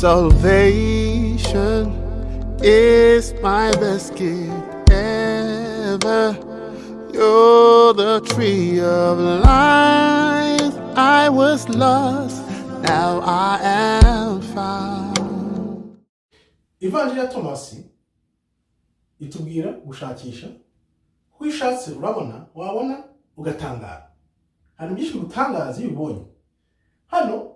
Salvation is my best gift ever. You're the tree of life. I was lost, now I am found. Ivanjiri ya Tomasi itubwira gushakisha. Kuko iyo ushatse urabona, wabona ugatangara. Hari byinshi bigutangaza iyo ubibonye. Hano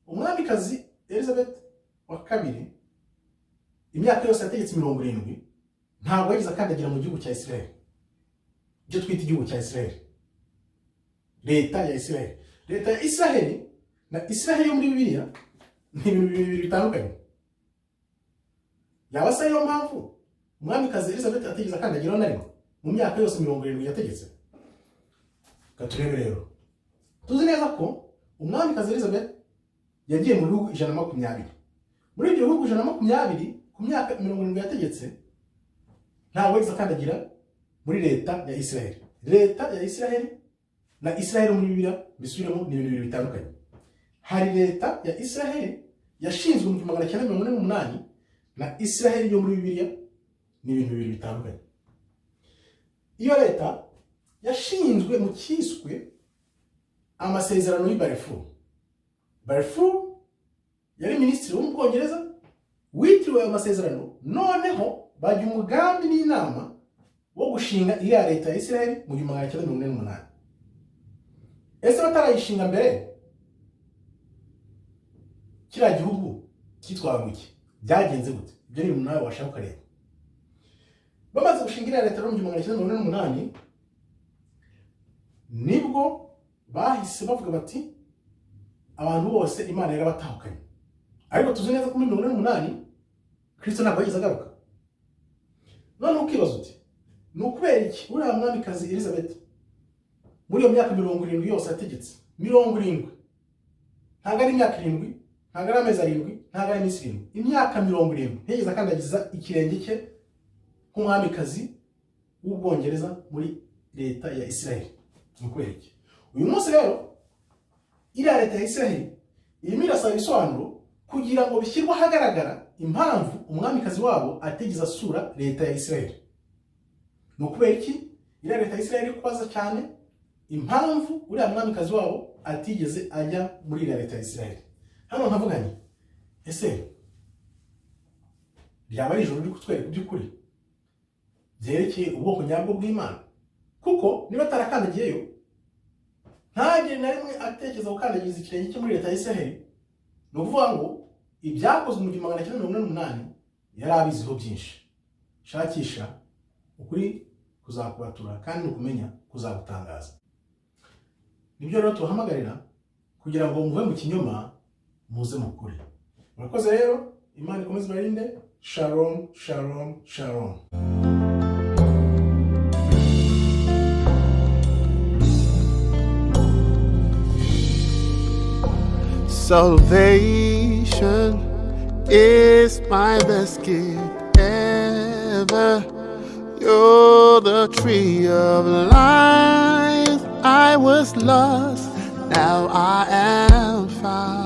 umwamikazi Elizabeth wa kabiri, imyaka yose yategetse 70, ntabwo yigeze akandagira mu gihugu cya Israel, icyo twita igihugu cya Israel, leta ya Israel. Leta ya Israel na Israel yo muri Bibiliya ni ibintu bibiri bitandukanye. Yaba se ariyo mpamvu umwamikazi Elizabeth atigeze akandagiraho na rimwe mu myaka yose 70 yategetse? Reka turebe rero. Tuzi neza ko umwamikazi Elizabeth yagiye mu bihugu 120. Muri ibyo bihugu 120, ku myaka 70 yategetse, ntabwo yigeze akandagira muri leta ya Israel. Leta ya Israel na Israel muri Bibiliya, bisubiremo, ni ibintu bibiri bitandukanye. Hari leta ya Israel yashinzwe mu 1948, na Israel yo muri Bibiliya ni ibintu bibiri bitandukanye. Iyo leta yashinzwe mu cyiswe amasezerano y'i Balfour. Balfour yari minisitiri wo mu Bwongereza witiriwe ayo masezerano, noneho bajya umugambi n'inama wo gushinga iriya leta ya Israel mu 1948. Ese batarayishinga mbere, kiriya gihugu cyitwaga iki? Byagenze gute? Ibyo ni ibintu nawe washaka ukareba. Bamaze gushinga iriya leta rero mu 1948, nibwo bahise bavuga bati abantu bose Imana yarabatahukanye. Ariko tuzi neza ko muri 48 Kristo ntabwo yigeze agaruka. None ukibaza uti ni ukubera iki uriya mwamikazi Elizabeth muri iyo myaka 70 yose yategetse, 70, ntabwo ari imyaka 7, ntabwo ari amezi 7, ntabwo ari iminsi 7, imyaka 70, ntiyigeze akandagiza ikirenge cye nk'umwamikazi w'Ubwongereza muri leta ya Israel? Ni ukubera iki? Uyu munsi rero iriya leta ya Israel irimo irasaba ibisobanuro kugira ngo bishyirwe ahagaragara impamvu umwamikazi wabo atigeze asura leta ya Israel. Ni ukubera iki iriya leta ya Israel iri kubaza cyane impamvu uriya mwamikazi wabo atigeze ajya muri iriya leta ya Israel? Hano nkavuga nti ese ryaba ari ijoro riri kutwereka iby'ukuri byerekeye ubwoko nyabwo bw'Imana? Kuko niba atarakandagiyeyo, ntagire na rimwe atekereza gukandagiza ikirenge cye muri leta ya Israel, ni ukuvuga ngo ibyakozwe mu 1948 yari abiziho byinshi. Shakisha ukuri kuzakubatura, kandi nukumenya kuzagutangaza. Nibyo rero tubahamagarira kugira ngo muve mu kinyoma muze mu kuri. Murakoze rero, Imana ikomeze ibarinde. Shalom, shalom, shalom. Salvation is my best gift ever. You're the tree of life. I was lost, now I am found.